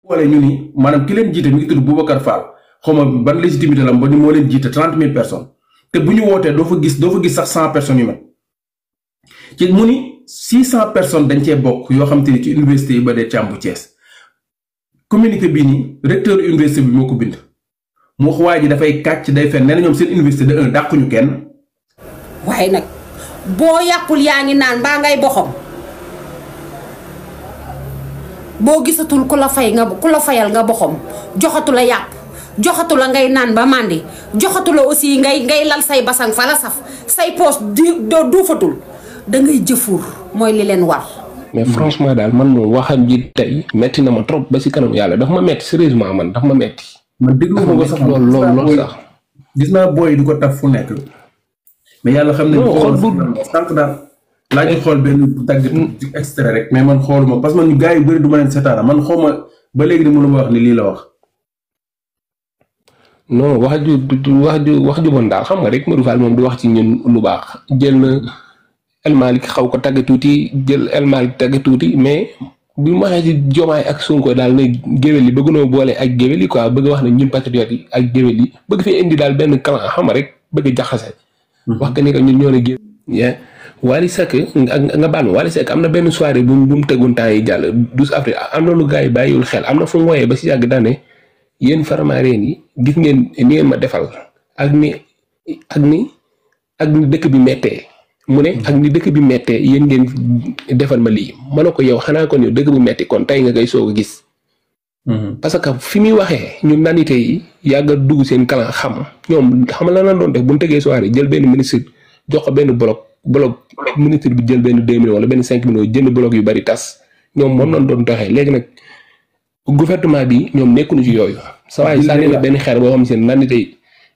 boole ñu ni maanaam ki leen jiite mi ngi tudd Boubacar Fall xaw ma ban légitimité la ba ni moo leen jiite 30 000 personnes te bu ñu wootee doo fa gis sax 100 personnes yu mel ci mu ni 600 personnes dañ cee bokk yoo xam te ni ci université yi ba dee Thiam bu Thiès communiqué bii nii recteur université bi moo ko bind mu wax waa ji dafay kàcc day fen nee na ñoom seen université de un dàquñu kenn. waaye nag boo yàppul yaa ngi naan mbaa ngay boxam boo gisatul ku la fayal nga boxam joxatu la yàpp joxatu la ngay naan ba màndi joxatu la aussi ngay lal say basang fa la saf say poos duufatul da ngay jëfuur mooy li leen war. mais franchement daal man moom waxam ji tey metti na ma trop ba si kanam yàlla dafa ma metti sérieusement man dafa ma metti. man déglu ma ko sax lool sax. gis naa booy du ko taf fu nekk. mais yàlla xam ne. xool bu sànq daal. laa ñu xool benn dagg extrait rek mais man xooluma parce que man gars yu bëri du ma leen seetaana man xaw ma ba léegi ni mënu ma wax ni lii la wax. non wax ju bon daal xam nga rek Modou Fall moom du wax ci ñun lu baax jël na El Malick xaw ko tagg tuuti jël El Malick tagg tuuti mais bi mu waxee ci Diomaye ak Sonko daal ne géwél yi bëgg noo boole ak géwél yi quoi bëgg wax ne ñun patriotes yi ak géwél yi bëgg fi indi daal benn clan xam nga rek bëgg jaxase. wax que ni que ñun ñoo ne géwél. Wally Seck nga baal ma Wally Seck am na benn soirée bu mu tegoon temps yi jàll 12 avril am na lu gars yi bàyyiwul xel am na fu mu wooyee ba si yàgg daane yéen Faramareen yi gis ngeen ni ngeen ma defal ak ni dëkk bi mettee mu ne ak ni dëkk bi mettee yéen ngeen defal ma lii ma ne ko yow xanaa kon yow dëkk bu metti kon tey nga koy soog a gis. parce que fi muy waxee ñun nanite yi yàgg a dugg seen kalan xam ñoom xam la doon def bu ñu tegee soirée jël benn ministre jox ko benn bloc ministre bi jël benn 2 millions wala benn 5 millions jënd bloc yu bari tas ñoom moom lañ doon doxee léegi nag gouvernement bi ñoom nekkuñu ci yooyu. sa waay sànni na benn xeer boo xam ne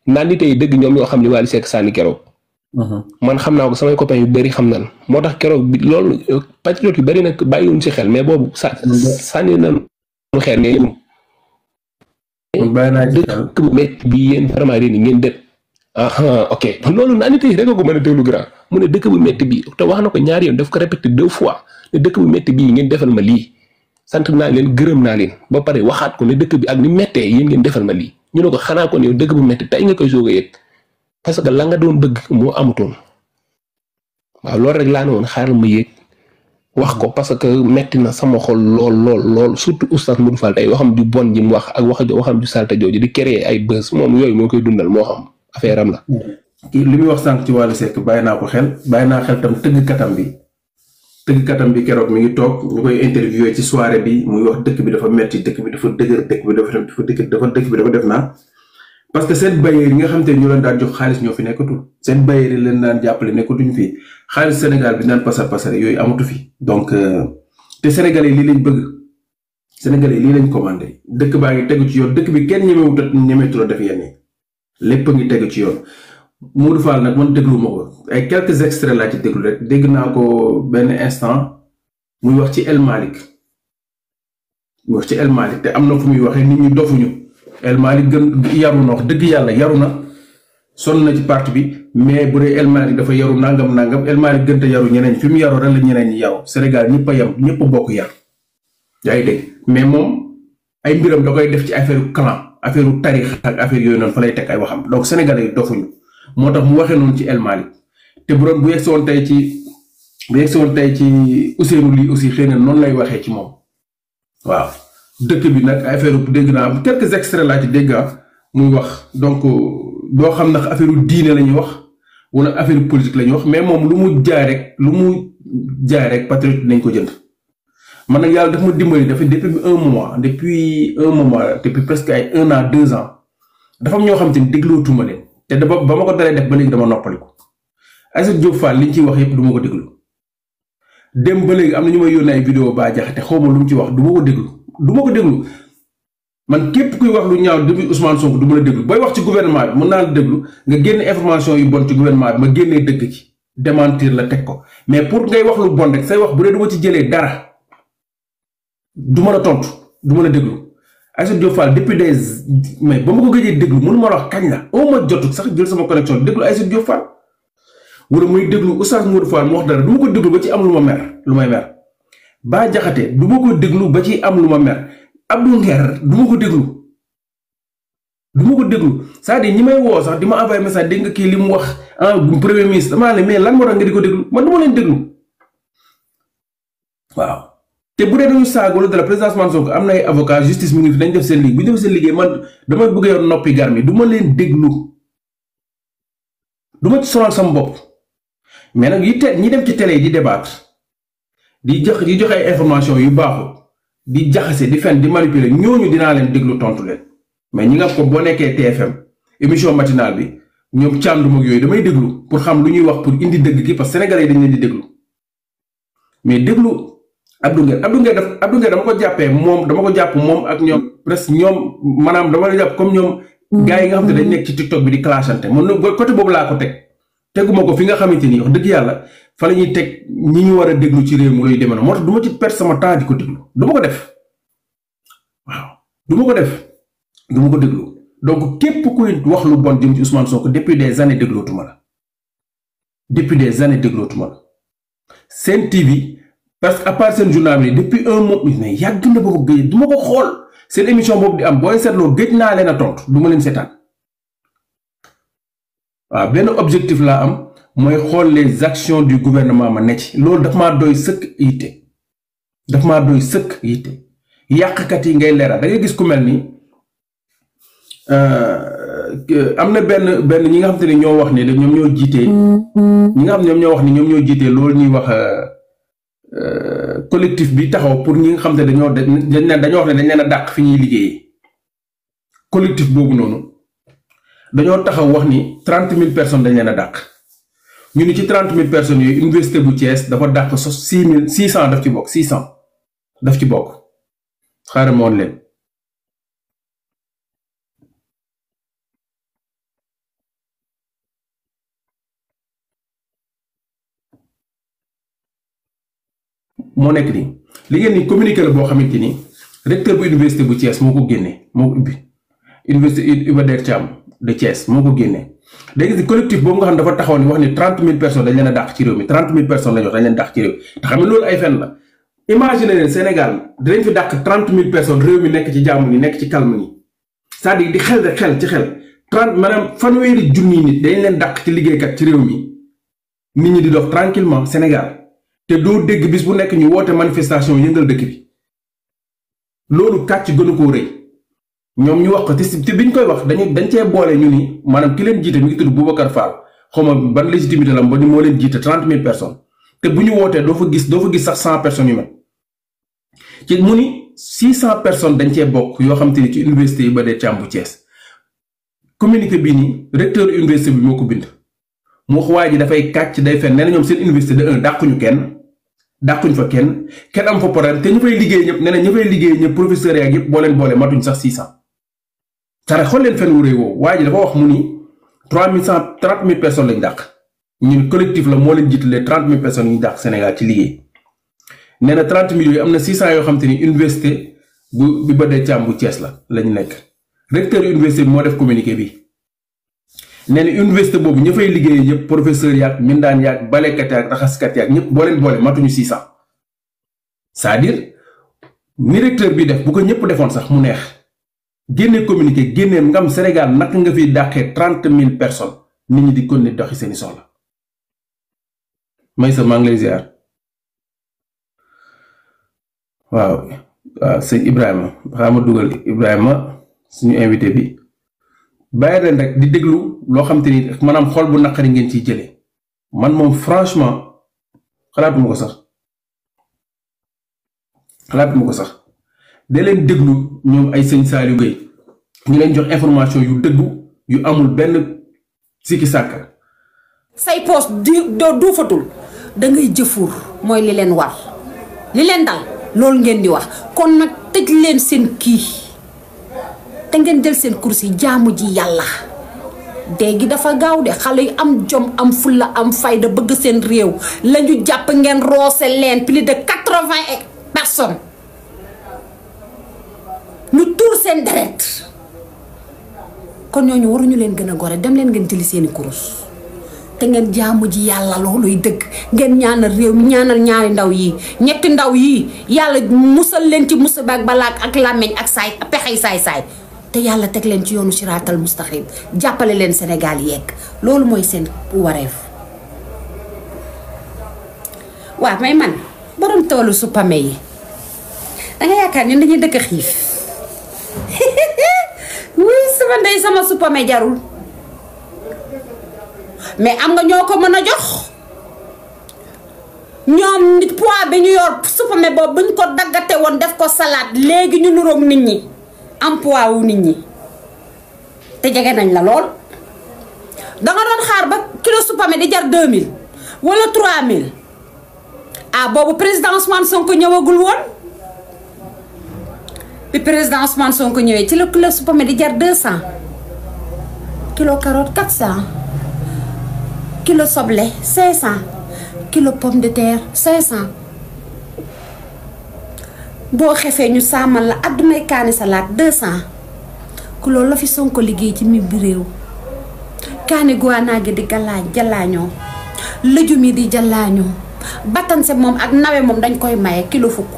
nandite yi dëgg ñoom ñoo xam ne Wally Seck sànni keroog. man xam naa ko samay copains yu bëri xam nan moo tax keroog bi loolu patriote yu bëri nag bàyyiwuñ si xel mais boobu sànni na xeer ngeen dëkk bu métti bi yéen vraiment réen yi ngeen dëkk ok loolu nandite yi rek ko mën a déglu grand mu ne dëkk bu métti bi te wax na ko ñaari yoon daf ko répété 2 fois ne dëkk bu métti bii ngeen defal ma lii sant naa leen gërëm naa leen ba pare waxaat ko ne dëkk bi ak ni méttee yéen ngeen defal ma lii ñu ne ko xanaa ko ne yow dëkk bu métti tey nga koy soog a yëg parce que la nga doon bëgg moo amutoon waaw loolu rek laa ne woon xaaral ma yëg wax ko parce que metti na sama xol lool surtout oustaz Modou Fall tey waxam ju bon ji mu wax ak waxam ju salte jooju di créer ay buzz moom yooyu moo koy dundal moo xam affaire am la. li muy wax sànq ci Wally Seck bàyyi naa ko xel bàyyi naa xel tam tëggkatam bi keroog mi ngi toog ñu koy interviewé ci soirée bi muy wax dëkk bi dafa metti dëkk bi dafa dëgër dëkk bi dafa def naa parce que seen bailleurs yi nga xam te ñu leen daan jox xaalis ñoo fi nekkatul seen bailleurs yi leen daan jàppale nekkatuñu fi xaalis Sénégal bi naan pasar yooyu amatu fi donc te Sénégalais yi lii lañ bëgg Sénégalais yi lii lañ commandé dëkk baa ngi tegu ci yoon dëkk bi kenn ñemeetu la def yenn lépp a ngi tegu ci yoon Modou Fall nag man déglu ma ko ay quelques extraits laa ci déglu rek dégg naa ko benn instant muy wax ci El Malick te am na fu muy waxee nit ñi dofuñu El Malick gën yaru na wax dëgg yàlla yaru na sonn na ci parti bi mais bu dee El Malick dafa yaru nangam El Malick gën a yaru ñeneen fi mu yaru rek la ñeneen ñi yaru Sénégal ñëpp a yam ñëpp a bokk yar yaa ngi dégg mais moom ay mbiram da koy def ci affaire clan affaire tarix ak affaire yooyu noonu fa lay teg ay waxam donc Sénégalais yi dofuñu moo tax mu waxee noonu ci El Malick te bu doon bu yegsi woon tey ci Ousseynou lii aussi xëy na noonu lay waxee ci moom waaw dëkk bi nag affaire dégg naa quelques extraits laa ci dégg muy wax donc doo xam ndax affaire diine la ñuy wax wala affaire politique la ñuy wax mais moom lu mu jaay rek patriote nañ ko jënd man nag yàlla daf ma dimbali depuis presque ay 1 an 2 ans dafa am ñoo xam te ni déglootuma leen te ba ma ko dalee def ba léegi dama noppaliku Aïssatou Diop Fall li ñu ciy wax yëpp du ma ko déglu dem ba léegi am na ñu may yónnee ay vidéo Bah Diakhaté xaw ma lu mu ci wax du ma ko déglu man képp kuy wax lu ñaaw depuis Ousmane Sonko du ma la déglu booy wax ci gouvernement bi mën naa la déglu nga génne information yu bon ci gouvernement bi ma génnee dëgg ci démentir la teg ko mais pour ngay wax lu bon rek say wax bu dee du ma ci jëlee dara du ma la tontu du ma la déglu Aïssatou Diop Fall depuis mais ba ma ko gëjee déglu mënu ma la wax kañ la au ma jotu sax jël sama connexion déglu Aïssatou Diop Fall wala muy déglu Oustaz Modou Fall mu wax dara du ma ko déglu ba ci am lu may mer Bah Diakhaté du ma ko déglu ba ci am lu ma mer Abdou Nguer du ma ko déglu c'est-à-dire ñi may woo sax di ma envoyé message dégg nga kii li mu wax premier ministre damaa ne mais lan moo tax nga di ko déglu man du ma leen déglu waaw. te bu dee dañu saagolu de la présidence Ousmane Sonko am na ay avocat justice mu ngi fi dañ def seen liggéey bu ñu def seen liggéey man dama bëgg yoon noppi gar mi du ma leen déglu du ma ci sonal sama bopp mais nag ñi dem ci télé yi di débattre di joxe ay information yu baaxul di jaxase di fen di manipuler ñooñu dinaa leen déglu tontu leen mais ñi nga ko boo nekkee TFM émission matinale bi ñoom càndum ak yooyu damay déglu pour xam lu ñuy wax pour indi dëgg gi parce que sénégalais yi dañ leen di déglu mais déglu Abdou Nguer dama ko jàppee moom dama ko jàpp moom ak ñoom presque ñoom maanaam dama la jàpp comme ñoom gars yi nga xam ne dañ nekk ci TikTok bi di clashante man côté boobu laa ko teguma ko fi nga xamante ni wax dëgg yàlla fa la ñuy teg ñi ñu war a déglu ci réew mi luy demee moo tax du ma ci perdre sama temps di ko déglu du ma ko def waaw du ma ko déglu donc képp kuy wax lu bon jëm ci Ousmane Sonko depuis des années déglootuma la Sen TV parce que à part seen journal bi depuis un mois mais yàgg na boobu gëj du ma ko xool seen émission boobu di am booy seetloo gëj naa leen a tontu du ma leen seetaan waaw benn objectif laa am mooy xool les actions du gouvernement ma ne ci loolu daf maa doy sëkk yitte yàqkat yi ngay leeral da ngay gis ku mel ni am na benn ñi nga xam te ne ñoo wax ni ñoom ñoo jiitee ñi nga xam ne ñoo wax ni ñoom ñoo jiitee loolu ñuy wax collectif bi taxaw pour ñi nga xam te dañoo wax ne dañ leen a dàq fi ñuy liggéeyee collectif boobu noonu dañoo taxaw wax ni 30 000 personnes dañ leen a dàq ñu ni ci 30 000 personnes yooyu université bu Thiès dafa dàq 600 daf ci bokk 600 daf ci bokk xaaral ma woon leen moo nekk nii li ngeen ni communiqué la boo xamante ni recteur bu université bu Thiès moo ko génnee moo ko ubbi université Iba Der Thiam de Thiès moo ko génnee léegi si collectif boobu nga xam dafa taxaw ni wax ni 30 000 personnes dañ leen a dàq ci réew mi 30 000 personnes lañ wax dañ leen dàq ci réew te xam ne loolu ay fen la imagine leen Sénégal dinañ fi dàq 30 000 personnes réew mi nekk ci jàmm ni nekk ci calme ni c'est-à-dire di xel rek xel ci xel 30 maanaam fanweeri junni nit dañ leen dàq ci liggéeykat ci réew mi nit ñi di dox tranquillement Sénégal te doo dégg bis bu nekk ñu woote manifestation yëngal dëkk bi loolu kàcc gënu koo rëy ñoom ñu wax ko te biñ koy wax dañ cee boole ñu ni maanaam ki leen jiite mi ngi tudd Boubacar Fall xaw ma ban légitimité la ba ni moo leen jiite 30 000 personnes te bu ñu wootee doo fa gis sax 100 personnes yu mel ci mu ni 600 personnes dañ cee bokk yoo xam te ni ci université Iba Der Thiam bu Thiès communiqué bii nii recteur université bi moo ko bind mu wax waa ji dafay kàcc day fen nee na ñoom seen université de 1 dàquñ fa kenn am fa problème te ñu fay liggéey ñëpp nee na ñu fay liggéey ñëpp professeurs yaak yëpp boo leen boole matuñ sax 600 sare xool leen fen wu réy woowu waa ji dafa wax mu ni 30 000 personnes lañ dàq ñun collectif la moo leen jiitalee 30 000 personnes yi ñu dàq Sénégal ci liggéey nee na 30 000 yooyu am na 600 yoo xam te ni université bu Iba Der Thiam bu Thiès lañu nekk recteur université bi moo def communiqué bi nee na université boobu ña fay liggéey ñëpp professeur yaak mindaan yaak balekat yaak raxaskat yaak ñëpp boo leen boole matuñu 600 c'est-à-dire ni recteur bi def bu ko ñëpp defoon sax mu neex génne communiqué génnee ngam Sénégal naka nga fiy dàqee 30 000 personnes nit ñi di kon ne doxi seeni soxla may sa maa ngi lay ziar waaw sëñ Ibrahima xaama dugal Ibrahima suñu invité bi bàyyi leen rek di déglu loo xam te ni maanaam xol bu naqari ngeen ciy jëlee man moom franchement xalaatuma ko sax da leen déglu ñoom ay sëñ Saliou Gueye ñu leen jox information yu dëggu yu amul benn sikki sàkka say poos duufatul da ngay jëfur mooy li leen war li leen dal loolu ngeen di wax kon nag tëj leen seen kii te ngeen jël seen kursi jaamu ji yàlla dégg dafa gaaw de xale yu am jom am fulla am fayda bëgg seen réew lañu jàpp ngeen roose leen plus de 80 personnes ñu tuur seen deret kon ñooñu waruñu leen gën a gore dem leen ngeen jëli seeni kurus te ngeen jaamu ji yàlla looluy dëgg ngeen ñaanal réew mi ñaanal ñaari ndaw yi ñetti ndaw yi yàlla musal leen ci musiba ak balaa ak làmmeñ ak saay pexey saay-saay te yàlla teg leen ci yoonu siraatal mustaxim jàppale leen Sénégal yegg loolu mooy seen wareef. waaw may man borom toolu suppame yi danga yaakaar ñun dañuy dëkk xiif wuy sama ndey sama suppame jarul mais am nga ñoo ko mën a jox ñoom nit poids bi ñu yor suppame boobu buñ ko daggate woon def ko salade léegi ñu nuroog nit ñi am poids wu nit ñi te jege nañ la lool danga doon xaar ba kilo suppame di jar 2000 wala 3000 ah boobu président Ousmane Sonko ñëwagul woon bi président Ousmane Sonko ñëwee ci la kilo suppame di jar 200 kilo carotte 400 kilo soble 500 kilo pomme de terre 500 boo xefee ñu saamal la addunay kaani salade 200 ku loolu la fi Sonko liggéey ci mi bi réew kaani guanaa gi di jallaañoo lëjum yi di jallaañoo batanse moom ak nawe moom dañ koy maye kilo fukk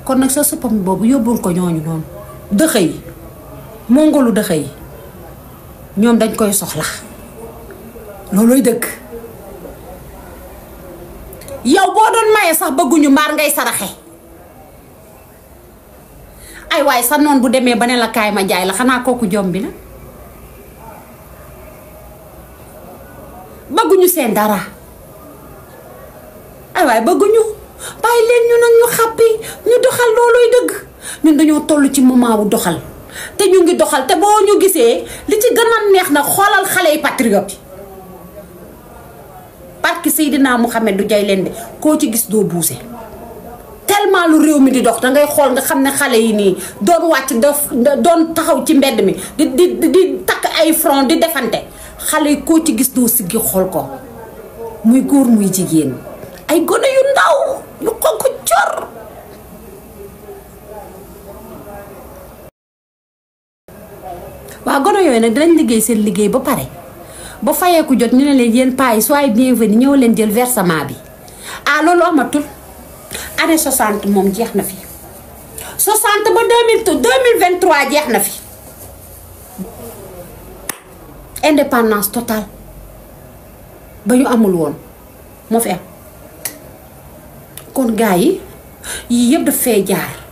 kon nag sa suppam boobu yóbbul ko ñooñu noonu dëxëy mongolu dëxëy ñoom dañ koy soxla loolooy dëgg yow boo doon maye sax bëgguñu mbaar ngay saraxe ay waay sa noon bu demee ba ne la kaay ma jaay la xanaa kooku jom bi la bëgguñu seen dara ay waay bëgguñu bàyyi leen ñu nag ñu xàppi ñu doxal loolooy dëgg ñun dañoo toll ci moment wu doxal te ñu ngi doxal te boo ñu gisee li ci gën a neex na xoolal xale yi patriote yi barki Seydina Mouhamed du jay leen de koo ci gis doo buuse tellement lu réew mi di dox dangay xool nga xam ne xale yi nii doon wàcc doon taxaw ci mbedd mi di takk ay front di defante xale yi koo ci gis doo siggi xool ko muy góor muy jigéen ay gone yu ndaw yu xonk cor waa gone yooyu nag dinañ liggéey seen liggéey ba pare ba fayeeku jot ñu ne leen yéen paa yi soyez bienvenus ñëw leen jël versement bi ah loolu amatul année 60 moom jeex na fi 60 ba 2023 jeex na fi indépendance totale ba ñu amul woon moo fi am kon gars yi yii yëpp daf fee jaar